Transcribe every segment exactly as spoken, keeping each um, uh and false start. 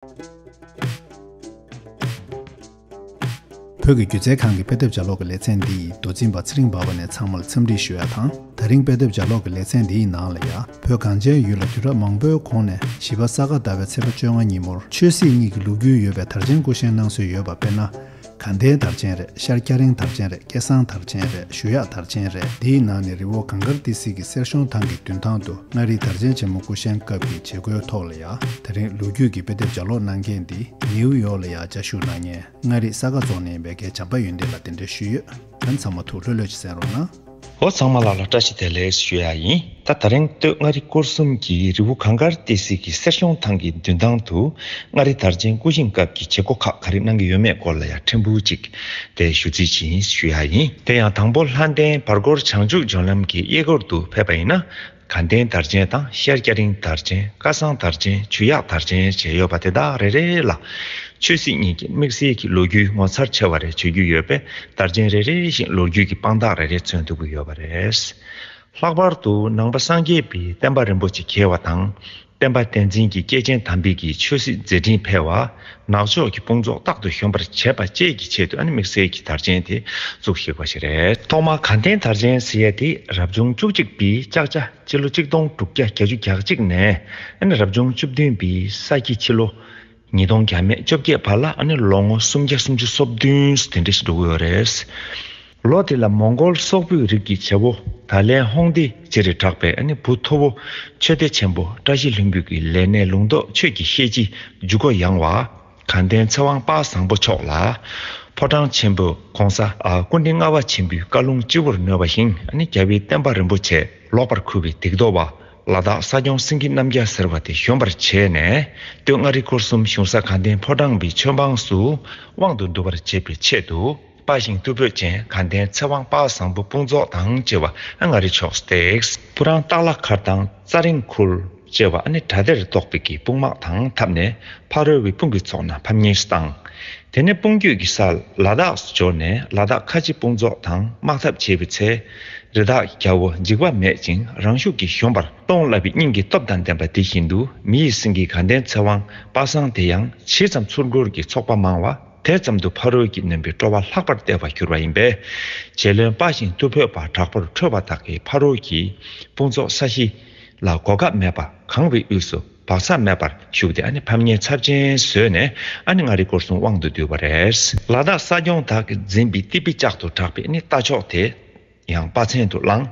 བོད་ཀྱི་སྒྱུ་རྩལ་ཁང་གི་དཔེ་དེབ་ལྗགས་ཀློག་གི་ལེ་ཚན་འདི་ཡི་མདོ་འཛིན་པ་ཚེ་རིང་འབར་བ་ནས་ཚང་མར་འཚམས་འདྲི་ཞུ་ཡ་དང་། ད་རིང་དཔེ་དེབ་ལྗགས་ཀློག་གི་ལེ་ཚན་འདི་ཡི་ནང་ལ་ཡ། བོད་གངས་ཅན་ཡུལ་ལ་དུས་རབས་མང་པོའི་གོང་ནས་བྱིས་པ་ས་ག་ཟླ་བའི་ཚེས་པ་བཅོ་ལྔ་ཉིན་མོར་ཆོས་སྲིད་གཉིས་ཀྱི་ལོ་རྒྱུས་ཡོད་པའི་དར་ཆེན་སྐུ་བཞེངས་གནང་སྲོལ་ཡོད་པ། དཔེར་ན། དགའ་ལྡན་དར་ཆེན་རེད། ཤར་སྐྱ་རེངས་དར་ཆེན་རེད། སྐལ་བཟང་དར་ཆེན་རེད། ཞུ་ཡག་དར་ཆེན་རེད། འདིའི་ནང་ནས་རི་བོ་གངས་དཀར་ཏི་སེ་གི་གསེར་གཞོང་ཐང་གི་མདུན་ཐང་དུ་མངའ་རིས་དར་ཆེན་ཆེན་མོ་སྐུ་བཞེངས་སྐབས་ཀྱི་བྱེད་སྒོའི་ཐོག་ལ་ཡ། དེ་རིང་ལོ་རྒྱུས་ཀྱི་དཔེ་དེབ་ལྗགས་ཀློག་གནང་མཁན་འདི་ནེའུ་ཡོག་ལ་ཡ་མཇལ་བཞུགས་གནང་མཁན་མངའ་རིས་ས་ག་རྫོང་ནས་ཡིན་པའི་རྒན་བྱམས་པ་ཡོན་ཏན་ལགས་གདན་འདྲེན་ཞུས་ཡོད། ད་ཚང་མ་ཐུགས་ལྷོད་ལྷོད་ཅིག་གསན་རོགས་གནང་། འོ། ཚང་མ་ལ་ལ་བཀྲ་ཤིས་བདེ་ལེགས་ཞུ་ཡ་ཡིན། ད་ད་རིང་སྟོད་མངའ་རིས་སྐོར་གསུམ་གྱི་རི་བོ་གངས་དཀར་ཏི་སེ་གི་གསེར་གཞོང་ཐང་གི་མདུན་ཐང་དུ་མངའ་རིས་དར་ཆེན་སྐུ་བཞེངས་སྐབས་ཀྱི་བྱེད་སྒོ་ཁག་ག་རེ་གནང་གི་ཡོད་མེད་སྐོར་ལ་ཡང་ཕྲན་བུ་ཅིག་དེ་ཞུ་རྩིས་ཅིག་ཡིན་ཞུ་ཡ་ཡིན། དེ་ཡང་དང་པོ་ལྷ་ལྡན་བར་སྐོར་བྱང་ཆུབ་ལྗོངས་ལམ་གྱི་གཡས་སྐོར་དུ་ཕེབས་པ་ཡིན་ན། དགའ་ལྡན་དར་ཆེན་དང་ཤར་སྐྱ་རེངས་དར་ཆེན། སྐལ་བཟང་དར་ཆེན། ཆོས་ཡག་དར་ཆེན་བཅས་ཡོད་པ་དེ་དག་རེ་རེ་ལ་ཆོས་སྲིད་གཉིས་ཀྱི་དམིགས་བསལ་གྱི་ལོ་རྒྱུས་ངོ་མཚར་ཆེ་བ་རེ་བརྗོད་རྒྱུ་ཡོད་པས། དར་ཆེན་རེ་རེ་བཞིན་ལོ་རྒྱུས་ཀྱི་དཔང་རྟགས་རེ་རེ་མཚོན་ཐུབ་ཀྱི་ཡོད་པ་རེད། ལྷག་པར་དུ་ནང་པ་སངས་རྒྱས་པའི་བསྟན་པ་རིན་པོ་ཆེ་གྱེས་པ་དང་། བསྟན་པ་བསྟན་འཛིན་གྱི་སྐྱེས་ཆེན་དམ་པའི་གི་ཆོས་སྲིད་མཛད་འཕྲིན་འཕེལ་བ། ནག་ཕྱོགས་ཀྱི་དཔུང་ཚོགས་རྟག་ཏུ་གཞོམ་པར་བྱེད་པ་བཅས་ཀྱི་ཆེད་དུ་ཨ་ནི་དམིགས་བསལ་གྱི་དར་ཆེན་དེ་བཙུགས་བཞག་པ་ཞིག་རེད། ཐོག་མར་དགའ་ལྡན་དར་ཆེན་ཟེར་ཡ་དེ་རབ་བྱུང་བཅུ་གཅིག་པའི་ལྕགས་བྱ་སྤྱི་ལོ་གཅིག་སྟོང་དྲུག་བརྒྱ་བརྒྱད་ཅུ་གྱ་གཅིག་ནས་ཨ་ནི་རབ་བྱུང་བཅུ་བདུན་པའི་ས་ཁྱི་ཕྱི་ལོ་ཉིས་སྟོང་བརྒྱ་མེད་བཅོ་བརྒྱད་བར་ལ་ཨ་ནི་ལོ་ངོ་སུམ་བརྒྱ་སུམ་ཅུ་སོ་བདུན་དེ་འདྲ་ཞིག་འགྲོ་གི་ཡོད་རེད། ལོ་དེ་ལ་མོང་གོལ་སོག་པོའི་རིགས་ཀྱི་བྱེད་པོ་ད་ལན་ཧོང་ཏི་བྱེ་རེ་གྲགས་པའི་ཨ་ནི་བུ་ཐོ་བོ་ཆོས་སྡེ་ཆེན་པོ་བཀྲ་ཤིས་ལྷུན་པོ་གི་ལས་སྣེ་ལུང་རྟོགས་ཆོས་ཀྱི་ཤེས་བྱའི་འཇུག་སྒོ་ཡངས་པ། དགའ་ལྡན་ཚེ་དབང་དཔལ་བཟང་པོ་མཆོག་ལ། ཕོ་བྲང་ཆེན་པོའི་གོང་ས་ཨ་སྐུ་ཕྲེང་ལྔ་པ་ཆེན་པོའི་བཀའ་ལུང་སྤྱི་བོར་ནོད་པ་བཞིན་ཨ་ནི་རྒྱལ་བའི་བསྟན་པ་རིན་པོ་ཆེ་ལོག་པར་འཁུར་བའི་སྡིག་ཏོ་བ་ལ་དྭགས་ས་སྐྱོང་སེང་གེ་རྣམ་རྒྱལ་ཟེར་བ་དེ་གཞོམ་པར་བྱས་ནས། སྟོད་མངའ་རིས་སྐོར་གསུམ་གཞུང་ས་དགའ་ལྡན་ཕོ་བྲང་པའི་ཆོས་འབངས་སུ་དབང་དུ་འདུ་བར་བྱེད་པའི་ཆེད་དུ། དཔའ་ཞིང་རྟུལ་ཕོད་ཅན་དགའ་ལྡན་ཚེ་དབང་དཔལ་བཟང་པོ་དཔུང་ཚོགས་དང་བཅས་པ་མངའ་རིས་ཕྱོགས་སུ་བཏེགས། སྤུ་རང་སྟག་ལྷ་མཁར་དང་རྩ་རིང་ཁུལ་བཅས་པ་ཨ་ནི་བྲག་སྡེར་གཏོགས་པའི་གི་དཔུང་དམག་དང་འཐབ་ནས་ཕ་རོལ་བའི་དཔུང་གི་ཚོགས་རྣམས་ཕམ་ཉེས་སུ་བཏང་། དེ་ནས་དཔུང་བསྐྱོད་ཀྱི་སར་ལ་དྭགས་སུ་འབྱོར་ནས་ལ་དྭགས་ཁ་ཆེ་དཔུང་ཚོགས་དང་དམག་འཐབ་བྱེད་པའི་ཚེ། རི་དྭགས་རྒྱལ་པོ་འཇིགས་པ་མེད་ཅིང་རང་ཤུགས་ཀྱིས་གཞོམ་པར་གཏོང་སླ་བའི་སྙིང་གི་སྟོབས་དང་ལྡན་པ་དེ་བཞིན་དུ་མི་ཡི་སེང་གེ་དགའ་ལྡན་ཚེ་དབང་དཔལ་བཟང་དེ་ཡང་ཇི་ཙམ་ཚུར་རྒོལ་གྱི་ཚོགས་པ་མང་བ། དེ་ཙམ་དུ་ཕ་རོལ་གྱི་རྣམ་པའི་སྤྲོ་བ་ལྷག་པར་བརྟས་པར་གྱུར་པ་ཡིན་པས། རྗེ་བློན་དཔའ་ཞིང་རྟུལ་ཕོད་པ་དྲག་པོར་ཁྲོས་པ་དག་གིས་ཕ་རོལ་གྱི་དཔུང་ཚོགས་ས་གཞི་ལ་གོ་སྐབས་མེད་པར་གང་བའི་དབུས་སུ་བག་ཚ་མེད་པར་ཞུགས་ཏེ་ཨ་ནི་ཕམ་ཉེས་ཚབས་ཆེན་བཟོས་ནས་ཨ་ནི་མངའ་རིས་སྐོར་གསུམ་དབང་དུ་བསྡུས་པ་རེད། ལ་དྭགས་ས་སྐྱོང་དག་གིས་འཛིན་པའི་ཏི་པི་ལྕགས་སུ་གྲགས་པའི་ཨ་ནི་རྟ་མཆོག་དེ། ཡང་དཔའ་མཚན་དུ་བླངས།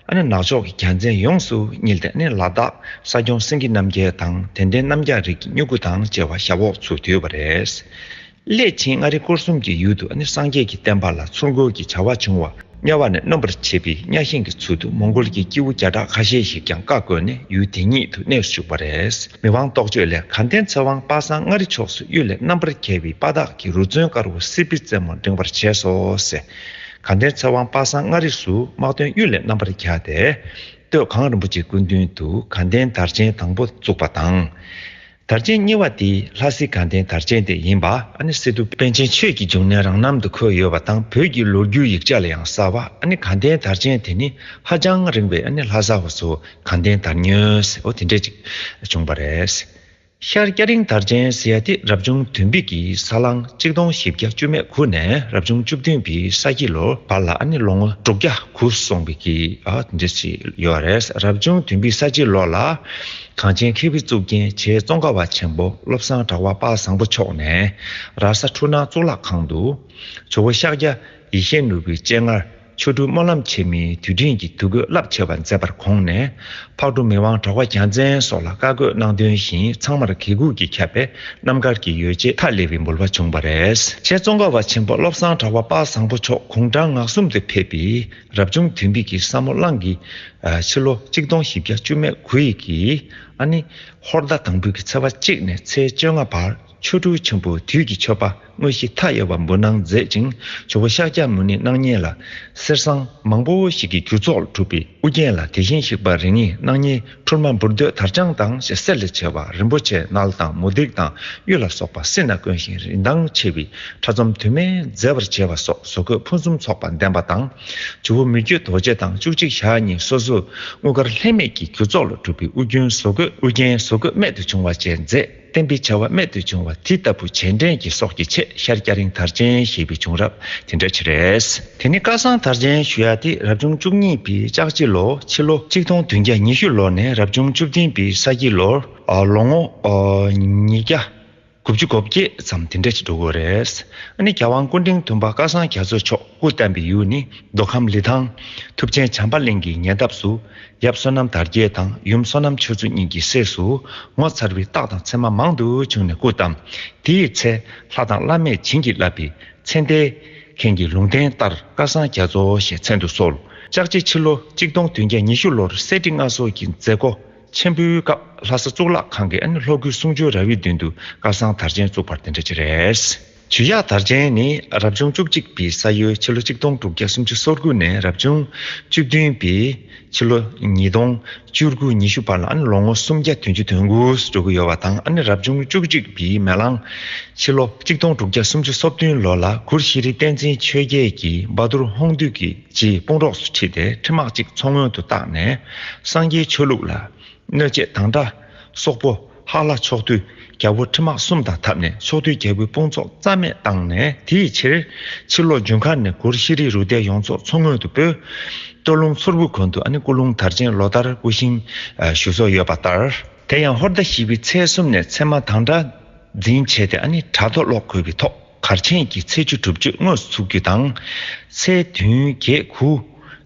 ཨ་ནི་ནག་ཕྱོགས་ཀྱི་རྒྱལ་མཚན་ཡོངས་སུ་བསྙིལ་ཏེ་ཨ་ནི་ལ་དྭགས་ས་སྐྱོང་སེང་གེ་རྣམ་རྒྱལ་དང་དད་ལྡན་རྣམ་རྒྱལ་རིགས་ཀྱི་སྨྱུ་གུ་དང་བཅས་པ་ཞབས་འོག་ཚུར་བསྡུས་པ་རེད། སླད་ཕྱིན་མངའ་རིས་སྐོར་གསུམ་གྱི་ཡུལ་དུ་ཨ་ནི་སངས་རྒྱས་ཀྱི་བསྟན་པ་ལ་ཚུར་རྒོལ་གྱི་བྱ་བ་བྱུང་བ་དམྱལ་བ་ནས་གནོན་པར་བྱེད་པའི་གཉའ་ཤིང་གི་ཚུལ་དུ་མོང་གོལ་གྱི་སྐྱེས་བུ་བརྒྱ་ཕྲག་ཁ་ཤས་ཤིག་ཀྱང་བཀའ་བསྒོས་ནས་ཡུལ་དེ་ཉིད་དུ་གནས་སུ་བཅུག་པ་རེད། མི་དབང་རྟོགས་བརྗོད་ལས་དགའ་ལྡན་ཚེ་དབང་དཔལ་བཟང་མངའ་རིས་ཕྱོགས་སུ་གཡུལ་ལས་རྣམ་པར་རྒྱལ་བའི་དཔའ་རྟགས་ཀྱི་རུ་མཚོན་དཀར་པོ་སི་པི་རྩེ་མོར་འགྲེང་བར་བྱས་སོ་ཟེར། དགའ་ལྡན་ཚེ་དབང་དཔལ་བཟང་མངའ་རིས་སུ་དམག་དོན་གཡུལ་ལས་རྣམ་པར་རྒྱལ་ཏེ། སྟོད་གངས་རིན་པོ་ཆེའི་སྐུ་མདུན་དུ་དགའ་ལྡན་དར་ཆེན་དང་པོ་བཙུགས་པ་དང་། དར་ཆེན་གཉིས་པ་དེ་ལྷ་སྲས་དགའ་ལྡན་དར་ཆེན་དེ་ཡིན་པ་ཨ་ནི་སི་ཏུ་པཎ་ཆེན་ཆོས་ཀྱི་འབྱུང་གནས་རང་རྣམ་དུ་འཁོད་ཡོད་པ་དང་བོད་ཀྱི་ལོ་རྒྱུས་ཡིག་ཆ་ལ་ཡང་གསལ་བ་ཨ་ནི་དགའ་ལྡན་དར་ཆེན་དེ་ནི་ཧ་ཅང་རིང་བའི་ཨ་ནི་ལྷ་ས་བ་སུ་དགའ་ལྡན་དར་ཉོས་ཟེར་འོ་དེ་འདྲས་ཅིག་བྱུང་བ་རེད། ཤར་སྐྱ་རེངས་དར་ཆེན་ཟེར་ཡ་དེ་རབ་བྱུང་བདུན་པའི་གི་ས་གླང་གཅིག་སྟོང་བཞི་བརྒྱ་བཅུ་མེད་དགུ་ནས་རབ་བྱུང་བཅུ་བདུན་པའི་ས་ཁྱི་ལོ་བར་ལ་ཨ་ནི་ལོ་ངོ་དྲུག་བརྒྱ་དགུ་སོང་བའི་གི་ཨ་དེ་འདྲ་ཞིག་ཡོད་རེད། རབ་བྱུང་བདུན་པའི་ས་ཁྱི་ལོ་ལ་གངས་ཅན་མཁས་པའི་གཙུག་རྒྱན་རྗེ་ཙོང་ཁ་པ་ཆེན་པོ་བློ་བཟང་གྲགས་པ་དཔལ་བཟང་པོ་མཆོག་ནས་ར་ས་འཕྲུལ་སྣང་གཙུག་ལག་ཁང་དུ་ཇོ་བོ་ཤཱཀྱ་ཡེ་ཤེས་ནོར་བུའི་སྤྱན་སྔར། ཆོ་འཕྲུལ་སྨོན་ལམ་ཆེན་མོའི་དུས་དྲན་གྱི་དུས་འགོད་རླབས་ཆེ་བ་མཛད་པར་དགོངས་ནས། ཕག་གྲུ་མི་དབང་གྲགས་པ་རྒྱལ་མཚན་སོགས་ལ་བཀའ་བསྒོས་གནང་དོན་བཞིན་ཚང་མར་གད་སྐུད་ཀྱིས་ཁྱབ་པའི་རྣམ་དཀར་གྱི་ཡོ་བྱད་མཐའ་ཀླས་པའི་འབུལ་བ་བྱུང་བ་རེད། རྗེ་ཙོང་ཁ་པ་ཆེན་པོ་བློ་བཟང་གྲགས་པ་དཔལ་བཟང་པོ་མཆོག་དགུང་གྲངས་ང་གསུམ་དུ་ཕེབས་པའི་རབ་བྱུང་བདུན་པའི་གི་ས་མོ་གླང་གི་ཕྱི་ལོ་གཅིག་སྟོང་བཞི་བརྒྱ་བཅུ་མེད་དགུ་ཡི་གི་ཨ་ནི་ཧོར་ཟླ་དང་པོའི་གི་ཚེས་པ་གཅིག་ནས་ཚེས་བཅོ་ལྔ་བར། ཆོ་འཕྲུལ་ཆེན་པོ་དུས་ཀྱི་མཆོད་པ་དངོས་གཞི་མཐའ་ཡས་པ་འབུལ་གནང་མཛད་ཅིང་ཇོ་བོ་ཤཱཀྱ་མུ་ནེའི་སྣང་བརྙན་ལ་གསེར་ཟངས་མང་པོ་ཞིག་གི་རྒྱུ་ཚོགས་ལ་གྲུབ་པའི་དབུ་རྒྱན་ལ་དེ་བཞིན་གཤེགས་པ་རིགས་ལྔའི་སྣང་བརྙན་འཕྲུལ་མ་འབུར་དོད་དར་དཔྱངས་དང་ཞེས་གསེར་ལས་བྱས་པ་རིན་པོ་ཆེ་ནལ་དང་མུ་ཏིག་དང་གཡུ་ལ་སོགས་པ་སྲིད་ན་དཀོན་ཞིང་རིན་ཐང་ཆེ་བའི་ཕྲ་ཚོམ་དུ་མས་མཛེས་པར་བྱས་པ་སོགས་བཟོ་བཀོད་ཕུན་སུམ་ཚོགས་པ་ལྡན་པ་དང་ཇོ་བོ་མི་བསྐྱོད་རྡོ་རྗེ་དང་བཅུ་གཅིག་ཞག་གཉིས་སོ་སོའི་དངུལ་དཀར་ལྷད་མེད་ཀྱི་རྒྱུ་ཚོགས་ལ་གྲུབ་པའི་དབུ་རྒྱན་བཟོ་བཀོད་དབུ་རྒྱན་བཟོ་བཀོད་རྨད་དུ་བྱུང་བ་བཅས་མཛད། བསྟན་པའི་བྱ་བ་རྨད་དུ་བྱུང་བ་དེ་ལྟ་བུ་རྗེས་དྲན་གྱི་སྲོག་གི་ཆེད་ཤར་སྐྱ་རེངས་དར་ཆེན་ཞེས་པའི་བྱུང་རབས་དེ་འདྲ་ཅིག་རེད། དེ་ནི་སྐལ་བཟང་དར་ཆེན་ཞུ་ཡ་དེ་རབ་བྱུང་བཅུ་གཉིས་པའི་ལྕགས་བྱི་ལོ། ཕྱི་ལོ་གཅིག་སྟོང་བདུན་བརྒྱ་ཉི་ཤུ་ལོ་ནས་རབ་བྱུང་བཅུ་བདུན་པའི་ས་ཁྱི་ལོར། ཨ། ལོ་ངོ་ཨ་ཉིས་བརྒྱ་དགུ་བཅུ་གོ་བརྒྱད་ཙམ་དེ་འདྲ་ཅིག་འགྲོ་གི་རེད། ཨ་ནི་རྒྱལ་དབང་སྐུ་ཕྲེང་བདུན་པ་སྐལ་བཟང་རྒྱ་མཚོ་མཆོག་སྐུ་བལྟམས་པའི་ཡུལ་ནི་མདོ་ཁམས་ལི་ཐང་ཐུབ་ཆེན་བྱམས་པ་གླིང་གི་ཉེ་འདབས་སུ། ཡབ་བསོད་ནམས་དར་རྒྱས་དང་ཡུམ་བསོད་ནམས་ཆོས་མཚོ་གཉིས་ཀྱི་སྲས་སུ་ངོ་མཚར་བའི་རྟགས་དང་མཚན་མ་མང་དུ་བྱུང་ནས་སྐུ་བལྟམས། དེའི་ཚེ་ལྷ་དང་བླ་མས་བྱིན་གྱིས་བརླབས་པའི་མཚན་དེ། མཁན་གྱི་ལུང་བསྟན་ལྟར་སྐལ་བཟང་རྒྱ་མཚོ་ཞེས་མཚན་དུ་གསོལ། ལྕགས་བྱི་ཕྱི་ལོ་གཅིག་སྟོང་བདུན་བརྒྱ་ཉི་ཤུ་ལོར་གསེར་ཁྲི་མངའ་གསོལ་གྱི་མཛད་སྒོ་ཆེན་པོའི་སྐབས་ལྷ་ས་གཙུག་ལག་ཁང་གི་ཨ་ནི་ལྷོ་ཁུལ་གསུང་ཆོས་ར་བའི་མདུན་དུ་སྐལ་བཟང་དར་ཆེན་བཙུགས་པར་དེ་འདྲ་ཅིག་རེད། ཇུས་ཡག་དར་ཆེན་ནི་རབ་བྱུང་བཅུ་གཅིག་པའི་ས་ཡོལ་ཕྱི་ལོ་གཅིག་སྟོང་དྲུག་བརྒྱ་སུམ་ཅུ་སོ་དགུ་ནས་རབ་བྱུང་བཅུ་བདུན་པའི་ཕྱི་ལོ་ཉིས་སྟོང་བཅུ་དགུ་ཉི་ཤུ་བར་ལ་ཨ་ནི་ལོ་ངོ་སུམ་བརྒྱ་བདུན་ཅུ་དོན་དགུ་འགྲོ་གི་ཡོད་པ་དང་། ཨ་ནི་རབ་བྱུང་བཅུ་གཅིག་པའི་མེ་གླང་ཕྱི་ལོ་གཅིག་སྟོང་དྲུག་བརྒྱ་སུམ་ཅུ་སོ་བདུན་ལོ་ལ་གུར་ཤྲཱི་བསྟན་འཛིན་ཆོས་རྒྱལ་གྱིས་བ་དུར་ཧོང་འདུས་ཀྱི་རྗེའི་དཔུང་རོགས་སུ་ཁྲིད་དེ་ཁྲི་དམག་ཅིག་མཚོ་སྔོན་དུ་བཏང་ནས་སངས་རྒྱས་ཆོས་ལུགས་ལ་གནོད་བྱེད་དང་འདྲ། སོག་པོ་ཧ་ལ་ཕྱོགས་དུས་རྒྱལ་པོ་ཁྲི་དམག་གསུམ་དང་འཐབ་ནས་ཕྱོགས་དུས་རྒྱལ་པོའི་དཔུང་ཚོགས་རྩ་མེད་བཏང་ནས། དེའི་ཕྱིར་ཕྱི་ལོ་འཇུན་གར་ནས་གུར་ཤྲཱི་རུ་སྡེ་ཡོངས་རྫོགས་མཚོ་སྔོན་དུ་སྤོས། སྟོད་ལུང་མཚུར་ཕུ་དགོན་དུ་ཨ་ནི་སྐུ་རླུང་དར་ཆེན་ལོ་ལྟར་སྐུ་བཞེངས་ཞུ་སྲོལ་ཡོད་པ་ལྟར། དེ་ཡང་ཧོར་ཟླ་བཞི་པའི་ཚེས་གསུམ་ནས་ཚེས་མ་དང་སྒྲ་འཛིན་བྱས་ཏེ་ཨ་ནི་དྲ་ཐོག་ལོག་དགོས་པའི་ཐོག་གར་ཆེན་གྱི་ཚེས་བཅུ་དྲུག་ཅུ་དངོས་སུ་ཚུགས་རྒྱུ་དང་། ཚེས་བདུན་བརྒྱད་དགུ་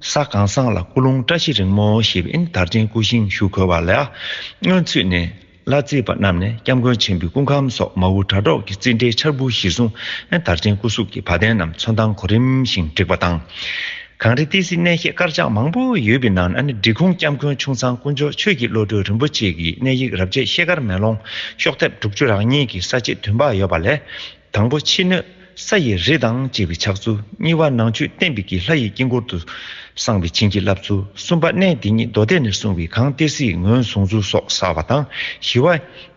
གཟའ་གང་བཟང་ལ་སྐུ་རླུང་བཀྲ་ཤིས་རིང་མོ་ཞེས་པའི་དར་ཆེན་སྐུ་བཞེངས་ཞུ་དགོས་པ་ལ། སྔོན་ཚུད་ནས་གླ་རྩིས་པ་རྣམས་ནས་སྐྱབས་མགོན་ཆེན་པོའི་སྐུ་ཁམས་སོགས་མ་འུ་དྲ་གྲོགས་ཀྱི་རྩིས་འབྲས་འཆར་བུ་གཞིར་བཟུང་དར་ཆེན་སྐུ་གཟུགས་ཀྱི་བ་དན་རྣམས་ཚོན་མདངས་གོ་རིམ་བཞིན་བསྒྲིགས་པ་དང་། གངས་རི་ཏི་སེའི་གནས་བཤད་དཀར་ཆག་མང་པོ་ཡོད་པའི་ནང་ཨ་ནི་འབྲི་གུང་སྐྱབས་མགོན་ཆུང་ཚང་དཀོན་མཆོག་ཆོས་ཀྱི་བློ་གྲོས་རིན་པོ་ཆེ་གི་གནས་ཡིག་རབ་བྱེད་ཤེལ་དཀར་མེ་ལོང་ཤོག་ལྡེབ་དྲུག་ཅུ་རེ་གཉིས་ཀྱི་ས་བཅད་བདུན་པ་ཡོད་པ་ལས། དང་པོ་ཕྱི་སྣོད་ས་ཡི་རི་དང་བཅས་པའི་ཕྱག་ཚུལ། གཉིས་པ་ནང་བཅུད་བརྟན་པའི་གི་ལྷ་ཡི་དཀྱིལ་འཁོར་དུ་གསང་བའི་བྱིན་གྱིས་བརླབས་ཚུལ། གསུམ་པ་གནས་འདི་ཉིད་མདོ་སྡེ་ནས་གསུངས་པའི་གངས་ཏི་སེའི་ངོས་བཟུང་ཚུལ་སོགས་གསལ་བ་དང་། བཞི་པ་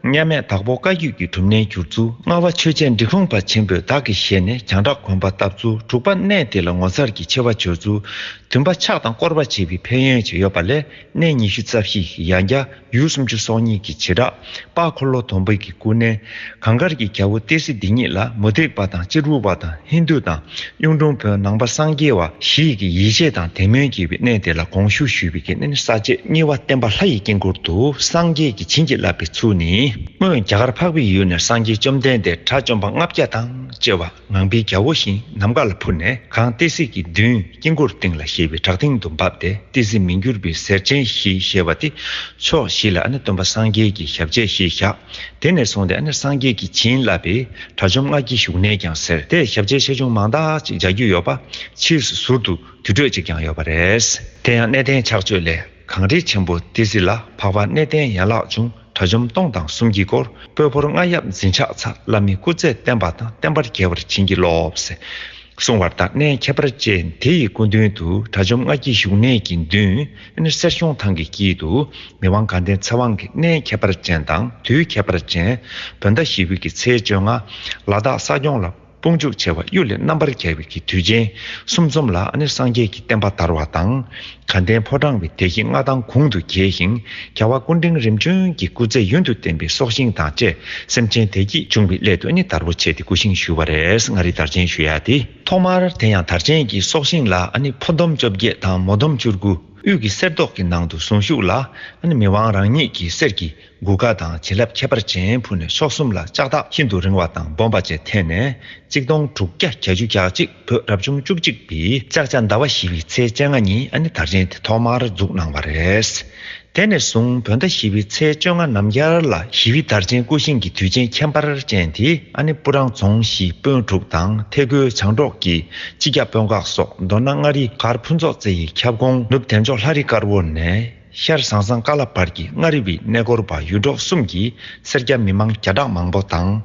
མཉམ་མེད་བདག་པོ་བཀའ་བརྒྱུད་ཀྱི་སྒྲུབ་གནས་བསྒྱུར་ཚུལ། ལྔ་པ་ཆོས་རྗེ་འབྲི་གུང་པ་ཆེན་པོས་བདག་གི་ཞལ་ནས་རྒྱང་གྲགས་གོན་པ་བཏབ་ཚུལ། དྲུག་པ་གནས་དེ་ལ་ངོ་མཚར་གྱི་མཆེ་བ་བྱོ་ཚུལ། བདུན་པ་ཕྱག་དང་བསྐོར་བ་བྱེད་པའི་ཕན་ཡོན་བཅས་ཡོད་པ་ལས། གནས་ཉི་ཤུ་རྩ་བཞི་ཡང་བསྐྱར། ཡུལ་སུམ་ཅུ་སོ་གཉིས་ཀྱི་བྱེ་བྲག། དཔལ་འཁོར་ལོ་སྡོང་པོའི་གི་སྐུ་གནས། གངས་དཀར་གྱི་རྒྱལ་པོ་ཏི་སེ་འདི་ཉིད་ལ་མུ་སྟེགས་པ་དང་སྤྱིར་བུ་པ་དང་ཧིན་དུ་དང་གཡུང་དྲུང་བོན་ནང་པ་སངས་རྒྱས་པ་བཞི་ཡི་གི་ཡིད་ཆེས་དང་དད་མོས་བགྱིས་པའི་གནས་དེ་ལ་དགོངས་ཞུ་ཞུས་པའི་གི་གནས་ནི་ས་བཅད་གཉིས་པ་བརྟན་པ་ལྷ་ཡི་དཀྱིལ་འཁོར་དུ་སངས་རྒྱས་ཀྱིས་བྱིན་གྱིས་བརླབས་པའི་ཚུལ་ནི། སྔོན་རྒྱ་གར་འཕགས་པའི་ཡུལ་ནས་སངས་རྒྱས་བཅོམ་ལྡན་འདས་དགྲ་བཅོམ་པ་ལྔ་བརྒྱ་དང་བཅས་པ། ངང་པའི་རྒྱལ་པོ་བཞིན་ནམ་མཁའ་ལ་འཕུར་ནས་གངས་ཏི་སེ་གི་མདུན་དཀྱིལ་འཁོར་སྟེང་ལ་བཞད་པའི་བྲག་སྟེང་དུ་བབས་ཏེ་ཏི་སེ་མི་འགྱུར་བའི་གཟེར་ཆེན་བཞི་བཞད་པ་སྟེ་ཕྱོགས་བཞི་ལ་ཨ་ནི་སྟོན་པ་སངས་རྒྱས་ཀྱི་ཞབས་རྗེས་བཞི་བཞག་དེ་ནས་བཟུང་སྟེ་ཨ་ནི་སངས་རྒྱས་ཀྱིས་བྱིན་བརླབས་པའི་དགྲ་བཅོམ་ལྔ་བརྒྱའི་བཞུགས་གནས་ཀྱང་ཟེར་ཏེ་ཞབས་རྗེས་ཆེ་ཆུང་མང་དག་ཅིག་མཇལ་རྒྱུ་ཡོད་པ། ཕྱིས་སུ་ཟུར་དུ་དུར་ཁྲོད་ཅིག་ཀྱང་ཡོད་པ་རེད། དེ་ཡང་གནས་བརྟན་ཕྱག་མཆོད་ལས། གངས་རི་ཆེན་པོ་ཏི་སེ་ལ་འཕགས་པ་གནས་བརྟན་ཡན་ལག་འབྱུང་། དགྲ་བཅོམ་སྟོང་དང་གསུམ་གྱིས་བསྐོར། སྤོས་ཕོར་རྔ་ཡབ་འཛིན་ཕྱག་འཚལ། བླ་མའི་སྐུ་ཚེ་བརྟན་པ་དང་། བརྟན་པར་རྒྱས་པར་བྱིན་གྱིས་རློབས། གསུང་བར་དང་གནས་ཁྱད་པར་ཅན་དེ་ཡི་སྐུ་མདུན་དུ་དགྲ་བཅོམ་ལྔ་བརྒྱའི་བཞུགས་གནས་ཀྱི་མདུན་ནི་གསེར་གཞོང་ཐང་གི་དཀྱིལ་དུ་མི་དབང་དགའ་ལྡན་ཚེ་དབང་གི་གནས་ཁྱད་པར་ཅན་དང་དུས་ཁྱད་པར་ཅན་བོད་ཟླ་བཞི་པའི་གི་ཚེས་བཅོ་ལྔ་ལ་དྭགས་ས་སྐྱོང་ལ། དཔུང་འཇུག་བྱས་པ་གཡུ་ལས་རྣམ་པར་རྒྱལ་བའི་གི་དུས་ཆེན་གསུམ་འཛོམས་ལ་ཨ་ནི་སངས་རྒྱས་ཀྱི་བསྟན་པ་དར་བ་དང་། དགའ་ལྡན་ཕོ་བྲང་བའི་བདེ་གཤེགས་མངའ་ཐང་གོང་དུ་རྒྱས་ཤིང་རྒྱལ་བ་སྐུ་ཕྲེང་རིམ་བྱོན་གྱི་སྐུ་ཚེ་ཡུན་དུ་བརྟན་པའི་སྲོག་ཤིང་དང་བཅས་སེམས་ཅན་བདེ་སྐྱིད་འབྱུང་བའི་སླད་དུ་ཨ་ནི་དར་པོ་ཆེ་སྟེ་སྐུ་བཞེངས་ཞུས་པ་རེད། མངའ་རིས་དར་ཆེན་ཞུ་ཡ་དེ་ཐོག་མར་དེ་ཡང་དར་ཆེན་གྱི་སྲོག་ཤིང་ལ་ཨ་ནི་ཕོ་འདོམ་བཅོ་བརྒྱད་དང་མོ་འདོམ་བཅུ་དགུ། དབུས་ཀྱི་གསེར་མདོག་གི་ནང་དུ་གཟུངས་གཞུག་ལ་ཨ་ནི་མི་དབང་རང་ཉིད་ཀྱི་གསེར་གྱི་དགུ་ཁ་དང་བྱིན་རླབས་ཁྱད་པར་ཅན་ཕུལ་ནས་མཆོག་གསུམ་ལ་ལྕགས་ཐག་ཤིན་ཏུ་རིང་བ་དང་སྦོམ་པ་བཅས་འཐེན་ནས་གཅིག་སྟོང་དྲུག་བརྒྱ་གྱ་གཅིག་བོད་རབ་བྱུང་བཅུ་གཅིག་པའི་ལྕགས་བྱ་ཟླ་བ་བཞི་པའི་ཚེས་བཅོ་ལྔ་ཉིན་ཨ་ནི་དར་ཆེན་དེ་ཐོག་མར་འཛུགས་གནང་བ་རེད། དེ་ནས་བཟུང་བོད་ཟླ་བཞི་པའི་ཚེས་བཅོ་ལྔ་ནམ་རྒྱལ་ལ་ཞི་བའི་དར་ཆེན་སྐུ་བཞེངས་ཀྱི་དུས་ཆེན་ཁྱད་པར་ཅན་དེ་ཨ་ནི་སྤུ་རང་རྫོང་གཞིས་དཔོན་དྲུག་དང་ཐེ་གོའི་བྱང་འབྲོག་གི་སྤྱི་ཁྱབ་དཔོན་ཁག་སོགས། མདོར་ན་མངའ་རིས་མགར་ཕུན་ཚོགས་རྩེ་ཡི་ཁྱབ་ཁོངས་ནུབ་བདེ་མཆོག་ལྷ་རི་དཀར་པོ་ནས་ཤར་ཟང་ཟང་ཀ་ལ་བར་གྱི་མངའ་རིས་པའི་གནས་སྐོར་བ་ཡུལ་གྲོགས་གསུམ་གྱི་སེར་སྐྱ་མི་མང་བརྒྱ་ཕྲག་མང་པོ་དང་།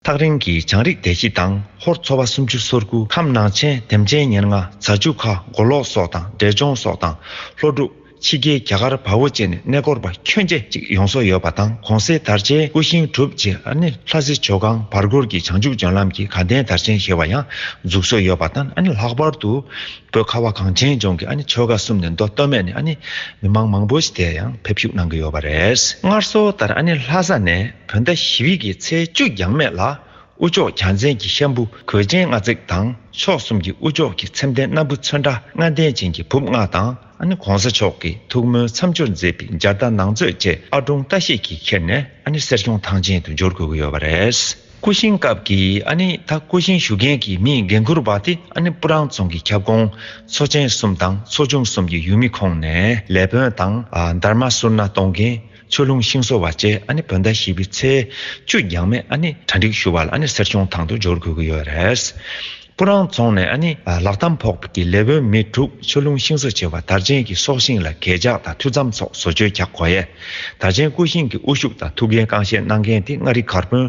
ཐག་རིང་གི་བྱང་རིགས་སྡེ་བཞི་དང་ཧོར་ཚོ་པ་སུམ་ཅུ་སོ་དགུ། ཁམས་ནང་ཆེན་དེམ་ཅན་ཉེར་ལྔ། རྫ་ཆུ་ཁ། མགོ་ལོག་སོགས་དང་འབྲས་ལྗོངས་སོགས་དང་ལྷོ་འབྲུག་ཕྱི་རྒྱལ་རྒྱ་གར་བར་པོ་བཅས་ནས་གནས་སྐོར་བ་ཁྱོན་ཆེ་ཅིག་ཡོང་སྲོལ་ཡོད་པ་དང་། གོང་གསལ་དར་ཆེན་སྐུ་ཞིང་གྲུབ་རྗེས་ཨ་ནི་ལྷ་སའི་ཇོ་ཁང་བར་སྐོར་གྱི་བྱང་ཆུབ་ལྗོན་ལམ་གྱི་དགའ་ལྡན་དར་ཆེན་ཞེས་པ་ཡང་འཛུགས་སྲོལ་ཡོད་པ་དང་། ཨ་ནི་ལྷག་པར་དུ་བོད་ཁ་བ་གངས་ཅན་ལྗོངས་ཀྱི་ཨ་ནི་ཆོལ་ཁ་གསུམ་ནས་མདོ་སྟོད་སྨད་ནས་ཨ་ནི་མི་མང་མང་པོ་ཞིག་དེ་ཡང་ཕེབས་ཞུགས་གནང་གི་ཡོད་པ་རེད། སྔར་སྲོལ་ལྟར་ཨ་ནི་ལྷ་ས་ནས་བོད་ཟླ་བཞི་པའི་གི་ཚེས་བཅུ་འགྱངས་མེད་ལ། དབུ་ལྕོག་གྱ་མཚན་གྱི་ཤམ་བུ་གོས་ཆེན་ལྔ་བརྩེགས་དང་། ཕྱོགས་གསུམ་གྱི་དབུ་ལྕོག་གི་ཚེམས་ལྡན་སྣམ་བུ་ཚོན་ཁྲ་ལྔ་ལྡན་ཅན་གྱི་ཕུབ་ལྔ་དང་། ཨ་ནི་གོང་ས་མཆོག་གིས་ཐུགས་སྨོན་མཚམས་སྦྱོར་མཛད་པའི་འཇའ་རྟ་ནང་མཛོད་བཅས་ཨ་སྒྲུང་བཀྲ་ཤིས་ཀྱིས་ཁྱེར་ནས། ཨ་ནི་གསེར་གཞོང་ཐང་ཆེན་དུ་འབྱོར་དགོས་ཀྱི་ཡོད་པ་རེད། སྐུ་ཞིང་སྐབས་ཀྱི་ཨ་ནི་ད་སྐུ་ཞིང་ཞུ་མཁན་གྱི་མིའི་འགན་འཁུར་བ་དེ་ཨ་ནི་སྤུ་རང་རྫོང་གི་ཁྱབ་ཁོངས་ཚོ་ཆེན་གསུམ་དང་ཚོ་ཆུང་གསུམ་གྱི་ཡུལ་མི་ཁོངས་ནས་ལས་དཔོན་དང་། ཨ་དར་མ་གསུར་ན་གཏོང་མཁན། ཆོས་ལུང་ཤིང་བཟོ་བ་བཅས་ཨ་ནི་བོད་ཟླ་བཞི་པའི་ཚེས་བཅུ་འགྱངས་མེད་ཨ་ནི་གྲ་སྒྲིག་ཞུ་བ་ལ་ཨ་ནི་གསེར་གཞོང་ཐང་དུ་འབྱོར་དགོས་ཀྱི་ཡོད་རེད། སྤུ་རང་རྫོང་ནས་ཨ་ནི་ལག་གདམས་ཕོག་པའི་ལས་དཔོན་མི་དྲུག་ཆོས་ལུང་ཤིང་བཟོ་བྱེད་པ་དར་ཆེན་གྱི་སྲོག་ཤིང་ལ་གད་ལྕགས་དང་མཐུ་རྩམ་སོགས་བཟོ་བཅོས་རྒྱག་དགོས་ཡས། དར་ཆེན་སྐུ་ཞིང་གི་དབུ་བཞུགས་དང་ཐུགས་འགན་རྐང་བཞེས་གནང་མཁན་དེ་མངའ་རིས་གར་དཔོན་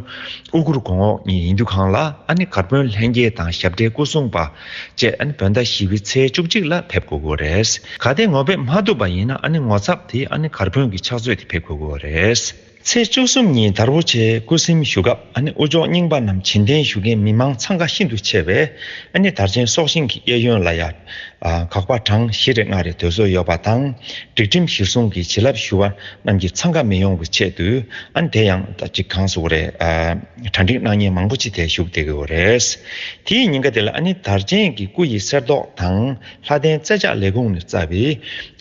དབུ་གུར་གོང་འོག་གཉིས་ཡིན་དུས་གང་ལ། ཨ་ནི་གར་དཔོན་ལྷན་རྒྱས་དང་ཞབས་གྲྭའི་སྐུ་སྲུང་པ་བཅས་ཨ་ནི་བོད་ཟླ་བཞི་པའི་ཚེས་བཅུ་གཅིག་ལ་ཕེབས་དགོས་ཀྱི་ཡོད་རེད། གལ་ཏེ་ངོ་ཕེབས་མ་ཐུབ་པ་ཡིན་ན། ཨ་ནི་ངོ་ཚབ་དེ་ཨ་ནི་གར་དཔོན་གྱི་ཕྱག་མཛོད་དེ་ཕེབས་དགོས་ཀྱི་ཡོད་རེད། ཚེས་བཅུ་གསུམ་ཉིན་དར་པོ་ཆེ་སྐུ་གཟིམ་ཞུ་སྐབས། ཨ་ནི་དབུ་ལྕོག་རྙིང་པ་རྣམས་བྱིན་རྟེན་ཞུ་མཁན་མི་མང་འཚང་ཁ་ཤིན་ཏུ་ཆེ་བས། ཨ་ནི་དར་ཆེན་སྲོག་ཤིང་གི་གཡས་གཡོན་ལ་ཡ། ཨ་དགག་པ་གྲངས་བཞི་རེ་ལྔ་རེ་སྡོད་སྲོལ་ཡོད་པ་དང་། སྒྲིག་ཁྲིམས་གཞིར་བཟུང་གི་བྱིན་རླབས་ཞུ་བ་རྣམས་ཀྱིས་འཚང་ཁ་མི་ཡོང་བའི་ཆེད་དུ། ཨ་ནི་དེ་ཡང་ད་ཅིག་གང་ཟེར་དགོས་རེད། ཨ་གྲ་སྒྲིག་གནང་མཁན་མང་པོ་ཅིག་དེ་བཞུགས་བསྡད་ཀྱི་ཡོད་རེད། དེའི་ཉིན་ཀ་དེ་ལ་ཨ་ནི་དར་ཆེན་གྱི་སྐུ་ཡི་གསེར་མདོག་དང་། ལྷ་ལྡན་རྩེ་ལྕགས་ལས་ཁུངས་ནས་བསྩལ་བའི་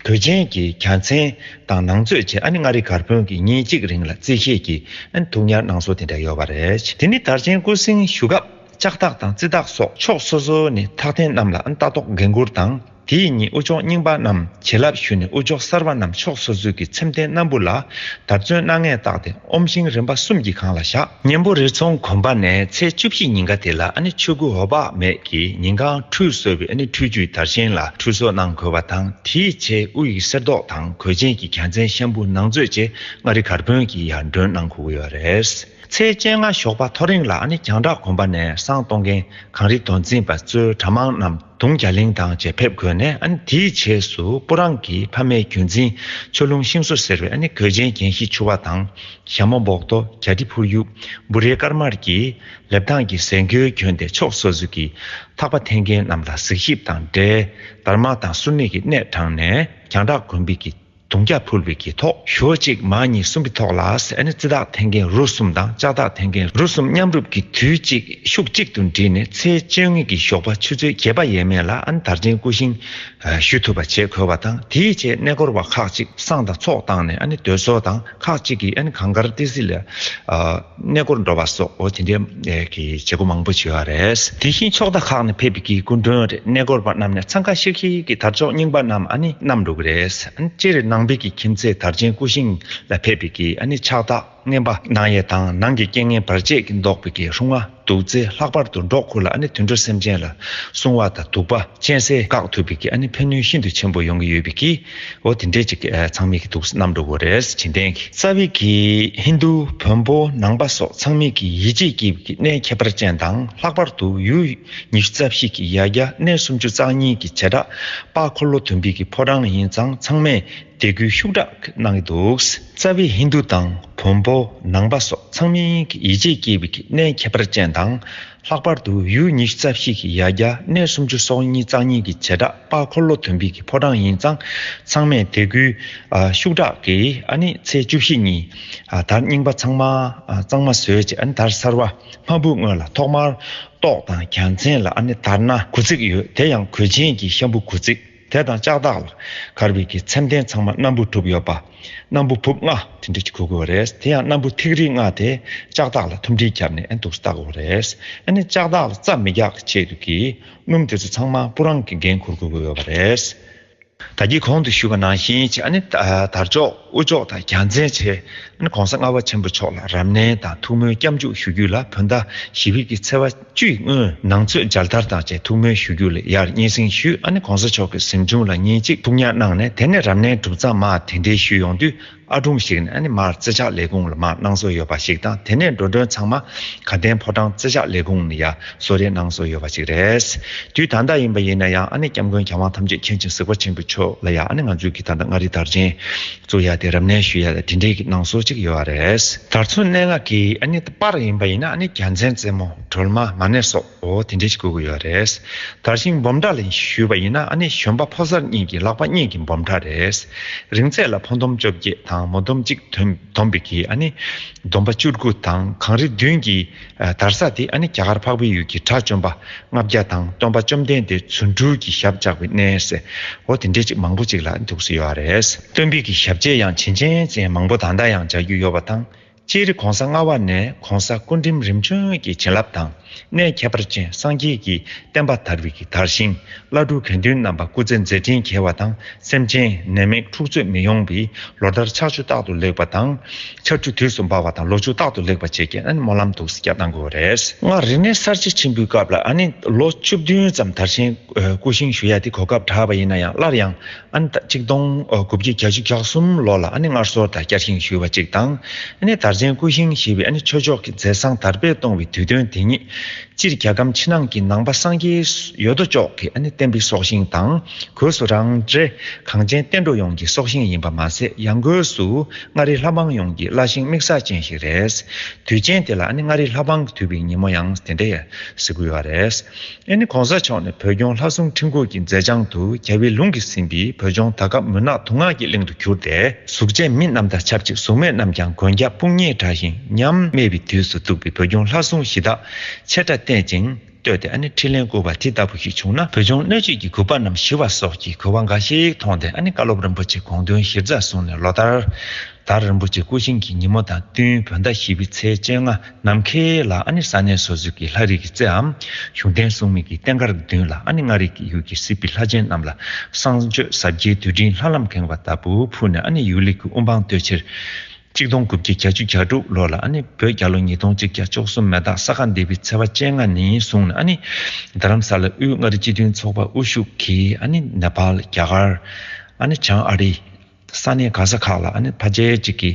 གོས་ཆེན་གྱི་གྱ་མཚན་དང་ནང་མཛོད་བཅས། ཨ་ནི་མངའ་རིས་གར་དཔོན་གྱིས་ཉིན་གཅིག་རིང་ལ་རྩིས་བཞེས་ཀྱིས་ཨ་ནི་ཐུགས་ཉར་གནང་སྲོལ་དེ་འདྲ་ཡོད་པ་རེད། དེ་ནི་དར་ཆེན་སྐུ་གཟིམ་ཞུ་སྐབས་ལྕགས་ཐག་དང་རྩི་ཐག་སོགས་ཕྱོགས་སོ་སོ་ནས་ཐག་འཐེན་རྣམས་ལ་ཨ་ནི་ལྟ་རྟོག་འགན་འཁུར་དང་། དེའི་ཉིན་དབུ་ལྕོག་རྙིང་པ་རྣམས་བྱིན་རླབས་ཞུས་ནས། དབུ་ལྕོག་གསར་པ་རྣམས་ཕྱོགས་སོ་སོའི་གི་ཚེམས་ལྡན་སྣམ་བུ་ལ་དར་ཚོན་སྣ་ལྔས་བཏགས་ཏེ་ཨོམ་ཤིང་རིམ་པ་གསུམ་གྱི་སྒང་ལ་བཞག། གཉན་པོ་རི་ཚོང་དགོན་པ་ནས་ཚེས་བཅུ་བཞི་ཉིན་ཀ་དེ་ལ་ཨ་ནི་ཆོས་སྐུ་འོད་དཔག་མེད་ཀྱིས་ཉིན་གང་ཁྲུས་གསོལ་བའི་ཨ་ནི་ཁྲུས་ཆུས་དར་ཆེན་ལ་ཁྲུས་གསོལ་གནང་དགོས་པ་དང་། དེའི་ཆེད་དབུ་ཡི་གསེར་མདོག་དང་གོས་ཆེན་གྱི་གྱ་མཚན་ཤམ་བུ་ནང་མཛོད་བཅས་མངའ་རིས་གར་དཔོན་གྱིས་ཡར་མགྲོན་གནང་དགོས་ཀྱི་ཡོད་རེད། ཚེས་བཅོ་ལྔ་ཞོགས་པ་ཐོ་རེངས་ལ་ཨ་ནི་རྒྱང་བསྒྲགས་དགོན་པ་ནས་བསང་གཏོང་མཁན་གངས་རི་མདོ་འཛིན་པ་གཙོས་གྲྭ་མང་རྣམས་དུང་རྒྱ་གླིང་དང་བཅས་ཕེབས་དགོས་ནས། ཨ་ནི་དེའི་རྗེས་སུ་སྤུ་རང་གི་ཕ་མེས་བརྒྱུད་འཛིན་ཆོས་ལུང་ཤིང་བཟོ་ཟེར་བའི་ཨ་ནི་གོས་ཆེན་རྒྱན་བཞི་ཕྱུ་པ་དང་། ཞྭ་མོ་སྦོག་ཏོ། རྒྱ་ཁྲི་ཕུར་གཡུག། འབུ་རའི་དཀར་དམར་གྱི་ལེབ་ཐང་གི་ཟས་གོས་གྱོན་ཏེ། ཕྱོགས་སོ་སོ་གི་ཐག་པ་འཐེན་མཁན་རྣམས་ལ་གཟིགས་ཞིབ་དང་འབྲེལ། དར་དམར་དང་གསུར་གནས་ཀྱི་སྣེ་དྲངས་ནས་རྒྱང་བསྒྲགས་དགོན་པའི་གི་དུང་རྒྱ་ཕུལ་བའི་གི་ཐོག་ཞོ་གཅིག་མ་གཉིས་གསུམ་པའི་ཐོག་ལ་ཨ་ནི་རྩི་ཐག་འཐེན་མཁན་རུ་གསུམ་དང་ལྕགས་ཐག་འཐེན་མཁན་རུ་གསུམ་མཉམ་རུབ་ཀྱིས་དུས་གཅིག་ཤུགས་གཅིག་ཏུ་སྒྲིལ་ནས། ཚེས་བཅོ་ལྔ་གི་ཞོགས་པ་ཆུ་ཚོད་བརྒྱད་པ་ཡས་མས་ལ་ཨ་ནི་དར་ཆེན་སྐུ་ཞིང་ཞུ་ཐུབ་པ་བྱེད་དགོས་པ་དང་། དེའི་རྗེས་གནས་སྐོར་བ་ཁག་ཅིག་བསང་དང་ཚོགས་བཏང་ནས་ཨ་ནི་སྡོད་གསོལ་དང་། ཁག་ཅིག་གིས་ཨ་ནི་གངས་དཀར་ཏི་སེ་ལ་ཨ་གནས་སྐོར་འགྲོ་བ་སོགས། འོ་དེ་འདྲའི་གི་བྱེད་སྒོ་མང་པོ་བྱེད་ཡོད་རེད། དེ་བཞིན་ཕྱོགས་མཐའ་ཁག་ནས་ཕེབས་པའི་གི་སྐུ་མགྲོན་རེད། གནས་སྐོར་བ་རྣམས་ནས་འཚང་ཁ་ཤིག་ཤིག་གིས་དར་ལྕོག་རྙིང་པ་རྣམས་ཨ་ནི་བསྣམས་འགྲོ་གི་རེད། ཨ་ནི་སྤྱིར་ནང་པའི་གི་ཁྱིམ་མཚེས་དར་ཆེན་སྐུ་ཞིང་ལ་ཕེབས་པའི་གི་ཨ་ནི་ཕྱག་རྟགས་རྔན་པ་གནང་ཡས་དང་། ནང་གི་རྐྱེན་ངན་བར་ཆད་ཀྱིས་བཟློག་པའི་གི་སྲུང་བ་དུག་རྫས། ལྷག་པར་དུ་འབྲོག་ཁུལ་ལ་ཨ་ནི་དུད་འགྲོ་སེམས་ཅན་ལ་སྲུང་བ་དང་དུག་པ་གཅན་གཟན་བཀག་ཐུབ་པའི་གི་ཨ་ནི་ཕན་ནུས་ཤིན་ཏུ་ཆེན་པོ་ཡོང་གི་ཡོད་པའི་གི། འོ་དེ་འདྲས་ཅིག་ཨ་ཚང་མས་ཀྱི་འདུག་བསྣམས་འགྲོ་དགོས་རེད། བྱིན་རྟེན་གྱི་རྩ་བའི་གི་ཧིན་རྡུ་བོན་པོ་ནང་པ་སོགས་ཚང་མས་ཀྱི་ཡིད་ཆེས་སྐྱེས་པའི་གི་གནས་ཁྱད་པར་ཅན་དང་། ལྷག་པར་དུ་ཡུལ་ཉི་ཤུ་རྩ་བཞི་གི་ཡ་གྱལ་གནས་སུམ་ཅུ་རྩ་གཉིས་ཀྱི་བྱེ་བྲག་དཔལ་འཁོར་ལོ་སྡོམ་པའི་གི་ཕོ་བྲང་ཡིན་ཙང་ཚང་མས་དད་གུས་ཤུགས་དྲག་གནང་གི་འདུག། རྩ་བའི་ཧིན་རྡུ་དང་བོན་པོ་ནང་པ་སོགས་ཚང་མས་ཀྱི་ཡིད་ཆེས་སྐྱེས་པའི་གི་གནས་ཁྱད་པར་ཅན་དང་། ལྷག་པར་དུ་ཡུལ་ཉི་ཤུ་རྩ་བཞི་གི་ཡ་གྱལ་གནས་སུམ་ཅུ་སོ་གཉིས་རྩ་གཉིས་ཀྱི་བྱེ་བྲག་དཔལ་འཁོར་ལོ་སྡོམ་པའི་གི་ཕོ་བྲང་ཡིན་ཙང་ཚང་མས་དད་གུས་ཨ་ཤུགས་དྲག་གིས་ཨ་ནི་ཚེས་བཅུ་བཞི་ཉིན་ཨ་དར་རྙིང་པ་ཚང་མ་ཨ་གཙང་མ་བཟོས་རྗེས། ཨ་ནི་དར་གསར་བ་སྨ་འབུ་སྔོན་ལ་ཐོག་མར་ཏོག་དང་གྱ་མཚན་ལ་ཨ་ནི་དར་སྣ་དགུ་བརྩེགས་ཡོད། དེ་ཡང་གོས་ཆེན་གྱི་ཤམ་བུ་དགུ་བརྩེགས། དེ་དང་ལྕགས་ཐག་ལ་དཀར་བའི་གི་ཚེམས་ལྡན་ཚང་མ་སྣམ་བུ་གྲུབ་ཡོད་པ། སྣམ་བུ་ཕུབ་ལྔ་དེ་འདྲ་ཅིག་གོ་དགོས་པ་རེད། དེ་ཡང་སྣམ་བུ་ཐིག་རིས་ལྔ་དེ་ལྕགས་ཐག་ལ་ཐུམ་སྒྲིལ་བརྒྱབ་ནས་ཨ་འདུག་སེ་བཏགས་དགོས་པ་རེད། ཨ་ནི་ལྕགས་ཐག་ལ་རྩ་མི་རྒྱག་གི་ཆེད་དུ་གི་སྣུམ་དེ་ཚོ་ཚང་མ་སྤུ་རང་གི་འགན་འཁུར་དགོས་ཀྱི་ཡོད་པ་རེད། ད་གིན་གོང་དུ་ཞུས་པ་ནང་བཞིན་བྱས། ཨ་ནི་ད་དར་ལྕོག་དབུ་ལྕོག་དང་རྒྱལ་མཚན་ཆེ། ཨ་ནི་གོང་ས་ལྔ་པ་ཆེན་པོ་མཆོག་ལ་རབ་གནས་དང་ཐུགས་སྨོན་སྐྱབས་འཇུག་ཞུ་རྒྱུ་ལ་བོད་ཟླ་བཞི་པའི་གི་ཚེས་པ་བཅུའི་སྔོན་ནང་ཚོད་མཇལ་དར་དང་བཅས་ཐུགས་སྨོན་ཞུ་རྒྱུ་ལ་ཡར་སྙན་སེང་ཞུས། ཨ་ནི་གོང་ས་མཆོག་གི་གཟིམ་ཆུང་ལ་ཉིན་གཅིག་ཐུགས་ཉར་གནང་ནས། དེ་ནས་རབ་གནས་གྲུབ་མཚམས་མར་གདན་འདྲེན་ཞུས་ཡོང་དུས། ཨ་སྒྲུང་ཞིག་ནི་ཨ་ནི་མར་རྩེ་ལྕག་ལས་ཁུངས་ལ་མར་གནང་སྲོལ་ཡོད་པ་ཞིག་དང་། དེ་ནས་འགྲོ་གྲོན་ཚང་མ་དགའ་ལྡན་ཕོ་བྲང་རྩེ་ལྕག་ལས་ཁུངས་ནས་ཡར་གསོལ་རས་གནང་སྲོལ་ཡོད་པ་ཞིག་རེད། དུས་ད་ལྟ་ཡིན་པ་ཡིན་ན་ཡང་ཨ་ནི་སྐྱབས་མགོན་རྒྱལ་དབང་ཐམས་ཅད་མཁྱེན་ཅིང་གཟིགས་པ་ཆེན་པོ་མཆོག་ལ་ཡང་ཨ་ནི་ང་ཚོའི་གི་ད་ལྟ་མངའ་རིས་དར་ཆེན་བཙུགས་ཡ་དེ་རབ་གནས་ཞུ་ཡ་དེ་འདྲའི་གི་གནང་སྲོལ་ཅིག་ཡོད་པ་རེད། དར་ཚོན་སྣ་ལྔ་གི་ཨ་ནི་པར་ཡིན་པ་ཡིན་ན་ཨ་ནི་རྒྱལ་མཚན་རྩེ་མོ། སྒྲོལ་མ། མ་ཎི་སོགས། འོ་དེ་འདྲ་ཞིག་དགོས་ཀྱི་ཡོད་རེད། དར་ཤིང་སྦོམ་ཕྲ་ལ་ཞུས་པ་ཡིན་ན་ཨ་ནི་བཞོན་པ་ཕོ་གསར་གཉིས་ཀྱི་ལག་པ་གཉིས་ཀྱི་སྦོམ་ཕྲ་རེད། རིང་ཚད་ལ་འཕོ་འདོམ་བཅོ་བརྒྱད་དང་མོ་འདོམ་གཅིག་འདོམ་པའི་གི་ཨ་ནི་སྡོམ་པ་བཅུ་དགུ་དང་། གངས་རི་བདུན་གྱི་དར་ས་དེ་ཨ་ནི་རྒྱ་གར་འཕགས་པའི་ཡུལ་གྱི་བྲག་བཅོམ་པ་ལྔ་བརྒྱ་དང་། སྟོན་པ་བཅོམ་ལྡན་འདས་རྫུ་འཕྲུལ་གྱི་ཞབས་བཅགས་པའི་གནས་ཟེར། འོ་དེ་འདྲས་ཅིག་མང་པོ་ཅིག་ལ་འདུག་སེ་ཡོད་རེད། སྟོན་པའི་གི་ཞབས་རྗེས་ཡང་བྱིན་ཅན་ཅན་མང་པོ་ད་ལྟ་ཡང་མཇལ་རྒྱུ་ཡོད་པ་དང་། སྤྱིར་གོང་ས་ལྔ་པ་ནས་གོང་ས་སྐུ་ཕྲེང་རིམ་བྱོན་གྱི་བྱིན་རླབས་དང་། གནས་ཁྱད་པར་ཅན་སངས་རྒྱས་ཀྱི་བསྟན་པ་དར་བའི་གི་དར་ཤིང་། བླ་སྤྲུལ་དགེ་འདུན་རྣམ་པ་སྐུ་ཚེ་མཛད་འཕྲིན་རྒྱས་པ་དང་། སེམས་ཅན་ནད་མེད་འཁྲུག་རྩོད་མི་ཡོང་བའི་ལོ་ལྟར་ཆར་ཆུ་རྟག་ཏུ་ལེགས་པ་དང་། ཆར་ཆུ་དུས་སུ་འབབ་པ་དང་ལོ་ཕྱུགས་རྟག་ཏུ་ལེགས་པ་བཅས་ཀྱི་ཨ་ནི་སྨོན་ལམ་འདུག་སེ་བརྒྱབ་གནང་དགོས་པ་རེད། སྔར་རིག་གནས་གསར་བརྗེ་ཆེན་པོའི་སྐབས་ལ་ཨ་ནི་ལོ་བཅུ་བདུན་ཙམ་དར་ཤིང་སྐུ་ཤིང་ཞུ་ཡ་དེ་གོ་སྐབས་དྲག་པ་ཡིན་ན་ཡང་སླར་ཡང་ཨ་ནི་ད་གཅིག་སྟོང་དགུ་བརྒྱ་གྱ་གསུམ་ལོ་ལ་ཨ་ནི་སྔར་སྲོལ་ལྟར་བསྐྱར་བཞེངས་ཞུས་པ་གཅིག་དང་། ཨ་ནི་དར་ཆེན་སྐུ་ཤིང་ཞེས་པའི་ཨ་ནི་ཆོས་ཕྱོགས་ཀྱི་མཛད་བཟང་དར་སྤེལ་གཏོང་བའི་དུས་སྟོན་དེ་ཉིད། སྤྱིར་རྒྱལ་ཁམས་ཕྱི་ནང་གི་ནང་པ་སངས་རྒྱས་ཡོད་དོ་ཅོག་གི་ཨ་ནི་བསྟན་པའི་སྲོག་ཤིང་དང་། སྒོས་སུ་རང་འདྲའི་གངས་ཅན་བསྟན་འགྲོ་ཡོངས་ཀྱི་སྲོག་ཤིང་ཡིན་པ་མ་ཟད། ཡང་སྒོས་སུ་མངའ་རིས་ལྷ་འབངས་ཡོངས་ཀྱི་བླ་ཤིང་དམིགས་བསལ་ཅན་ཞིག་རེད། དུས་ཆེན་དེ་ལ་ཨ་ནི་མངའ་རིས་ལྷ་འབངས་དུས་པའི་ཉིན་མོ་ཡང་དེ་འདྲ་ཟེར་གྱི་ཡོད་རེད། ཨ་ནི་གོང་ས་མཆོག་ནས་བོད་སྐྱོང་ལྷ་སྲུང་ཁྲི་འགོ་གི་མཛད་བྱང་དུ། རྒྱལ་བའི་ལུང་གིས་ཟིན་པའི་བོད་ལྗོངས་ད་སྐབས་མུན་ནག་དུག་ལྔ་གི་གླིང་དུ་གྱུར་ཏེ། གཟུགས་ཅན་མི་རྣམས་དང་ཆབས་ཅིག་གཟུགས་མེད་རྣམས་ཀྱང་མགོན་སྐྱབས་དཔུང་གཉེན་དྲག་ཞིང་ཉམས་སྨྲས་པའི་དུས་སུ་གཏུགས་པའི་བོད་སྐྱོང་ལྷ་སྲུང་གཞི་བདག་ཆེ་དྲག་བསྟེན་ཅིང་བསྟོད་དེ། ཨ་ནི་ཕྲིན་ལས་བསྐུལ་བ་དེ་ལྟ་བུ་ཞིག་བྱུང་ན། བོད་ལྗོངས་སྣོད་བཅུད་ཀྱི་རྒུད་པ་རྣམས་ཞི་བ་སོགས་ཀྱི་གོ་བ་འགའ་ཞིག་མཐོང་སྟེ། ཨ་ནི་བཀའ་སློབ་རིན་པོ་ཆེ་དགོངས་དོན་གཞིར་བཞག་བཟུང་ནས་ལོ་ལྟར་དར་རིན་པོ་ཆེ་སྐུ་བཞེངས་ཀྱི་ཉིན་མོ་དང་བསྟུན། བོད་ཟླ་བཞི་པའི་ཚེས་བཅོ་ལྔ་ནམ་མཁའི་ལ་ཨ་ནི་ས་གནས་སོ་སོ་གི་ལྷ་རིས་ཀྱི་རྩེའམ་གཞུང་བསྟེན་སྲུང་མའི་གི་རྟེན་མཁར་མདུན་ལ། ཨ་ནི་མངའ་རིས་ཀྱི་ཡུལ་གྱི་སྲིད་པའི་ལྷ་ཆེན་རྣམས་ལ་བསང་མཆོད་ཟབ་རྒྱས་དུད་སྤྲིན་ལྷ་ལམ་ཁེངས་པ་ལྟ་བུ་ཕུལ་ནས། ཨ་ནི་ཡུལ་ལུགས་ཀྱི་དབུ་འཕང་བསྟོད་ཕྱིར། གཅིག་སྟོང་དགུ་བརྒྱ་གྱ་དྲུག་ལོ་ལ་ཨ་ནི་བོད་རྒྱལ་ལོ་ཉིས་སྟོང་གཅིག་བརྒྱ་བཅུ་གསུམ་མེ་སྟག་ས་ག་ཟླ་བའི་ཚེས་པ་བཅོ་ལྔ་ནས་བཟུང་ནས། ཨ་ནི་རྡ་རམ་ས་ལ་དབུས་མངའ་རིས་སྤྱི་མཐུན་ཚོགས་པ་དབུ་བཞུགས་ཀྱིས་ཨ་ནི་ནེ་པཱལ། རྒྱ་གར། ཨ་ནི་བྱང་ཨ་རི། ས་གནས་ག་ས་ཁག་ལ་ཨ་ནི་ཕལ་ཆེར་གཅིག་གི་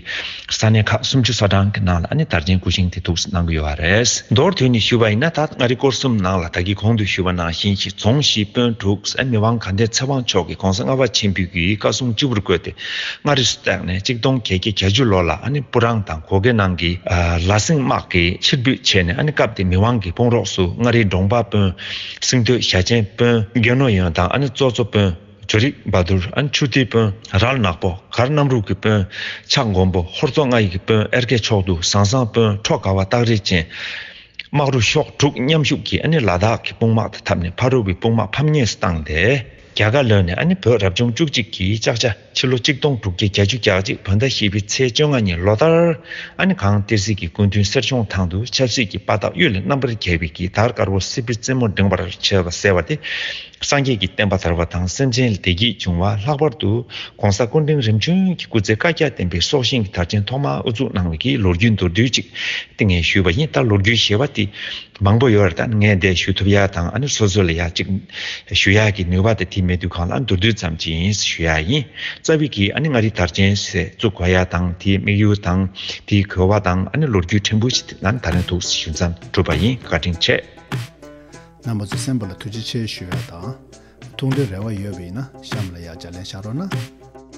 ས་གནས་ཁག་སུམ་ཅུ་སོ་གྲངས་ཀྱི་ནང་ལ་ཨ་ནི་དར་ཆེན་སྐུ་བཞེངས་དེ་འདུག་གནང་གི་ཡོད་པ་རེད། མདོར་བསྡུས་ནས་ཞུས་པ་ཡིན་ན། ད་མངའ་རིས་སྐོར་གསུམ་ནང་ལ་ད་གིན་གོང་དུ་ཞུས་པ་ནང་བཞིན་ཞིག་རྫོང་བཞི་དཔོན་དྲུག་ཨ་ནི་མི་དབང་དགའ་ལྡན་ཚེ་དབང་མཆོག་གིས་གོང་ས་ལྔ་པ་ཆེན་པོའི་གི་བཀའ་གསུང་སྤྱི་བོར་བཀོད་དེ་མངའ་རིས་སུ་བཏེགས་ནས། གཅིག་སྟོང་བརྒྱད་བརྒྱ་གྱ་དྲུག་ལོ་ལ་ཨ་ནི་སྤུ་རང་དང་གོ་གེ་ནང་གི་ལ་སེང་དམག་གིས་ཕྱིར་འབུད་བྱས་ནས། ཨ་ནི་སྐབས་དེ་མི་དབང་གི་དཔུང་རོགས་སུ་མངའ་རིས་འབྲོང་པ་དཔོན་སེང་སྟོད་ཞལ་ཆེན་དཔོན་རྒྱལ་ནོར་ཡོན་དང་། ཨ་ནི་ཙོ་ཙོ་དཔོན་ཇོ་རི་བ་དུར། ཨ་ནི་ཆུ་ཐིགས་དཔོན་རལ་ནག་པོ། གར་གནམ་རུ་གི་དཔོན་ཕྱག་མགོན་པོ། ཧོར་ཙོ་ལྔ་ཡི་གི་དཔོན་ཨེར་ཀེ་མཆོག་ཏུ། ཟང་ཟང་དཔོན་ཁྲོ་དགའ་བ་སྟག་རིས་ཅན། དམག་རུ་ཤོག་དྲུག་མཉམ་ཞུགས་ཀྱིས་ཨ་ནི་ལ་དྭགས་ཀྱི་དཔུང་དམག་དང་འཐབ་ནས་ཕ་རོལ་པོའི་དཔུང་དམག་ཕམ་ཉེས་སུ་བཏང་སྟེ། རྒྱ་གར་ལོན་ནས་ཨ་ནི་བོད་རབ་བྱུང་བཅུ་གཅིག་གི་ལྕགས་བྱ་ཕྱི་ལོ་གཅིག་སྟོང་དྲུག་བརྒྱ་གྱ་དྲུག་བོད་ཟླ་བཞི་པའི་ཚེས་བཅོ་ལྔ་ཉིན་ལོ་ལྟར་ཨ་ནི་གངས་ཏི་སེ་གི་སྐུ་མདུན་གསེར་གཞོང་ཐང་དུ་ཆབ་སྲིད་ཀྱི་དཔའ་རྟགས་གཡུལ་ལས་རྣམ་པར་རྒྱལ་བའི་གི་དར་དཀར་པོ་སྲིད་པའི་རྩེ་མོར་ལྡིང་བར་བྱེད་པ་ཟེར་བ་དེ། སངས་རྒྱས་ཀྱི་བསྟན་པ་དར་བ་དང་སེམས་ཅན་ལ་བདེ་སྐྱིད་འབྱུང་བ། ལྷག་པར་དུ་གོང་ས་སྐུ་ཕྲེང་རིམ་བྱོན་གྱི་སྐུ་ཚེ་བསྐལ་བརྒྱར་བརྟན་པའི་སྲོག་ཤིང་གི་དར་ཆེན་ཐོག་མར་དབུ་འཛུགས་གནང་བའི་གི་ལོ་རྒྱུས་མདོར་བསྡུས་ཅིག་དེ་ངས་ཞུས་པ་ཡིན། ད་ལོ་རྒྱུས་ཞེས་པ་དེ་མང་པོ་ཡོད་རེད། ད་ངས་འདི་ཞུ་ཐུབ་ཡ་དང་། ཨ་ནི་སོ་སོ་ལ་ཡ་ཅིག་ཞུ་ཡ་གི་ནུས་པ་དེ་དེ་མེད་དུས་གང་ལ་མདོར་བསྡུས་ཙམ་ཅིག་ཡིན་ཞུ་ཡ་ཡིན། རྩ་བའི་གི་ཨ་ནི་མངའ་རིས་དར་ཆེན་ཟེར་བཙུགས་དགོས་ཡ་དང་། དེའི་དམིགས་ཡུལ་དང་། དེའི་གོ་བ་དང་། ཨ་ནི་ལོ་རྒྱུས་ཕྲན་བུ་ཞིག་དེ་ད་ནི་ད་ནས་འདུག་ཞུ་མཚམས་གྲུབ་པ་ཡིན། བཀའ་དྲིན་ཆེ། རྣམ་པ་ཚོ་གསན་པ་ལ་ཐུགས་རྗེ་ཆེ་ཞུ་ཡ་དང་། ཐུགས་འདོད་རེ་བ་ཡོད་པ་ཡིན་ན་གཤམ་ལ་ཡ་ལྗགས་ལན་བཞག་རོགས་གནང་།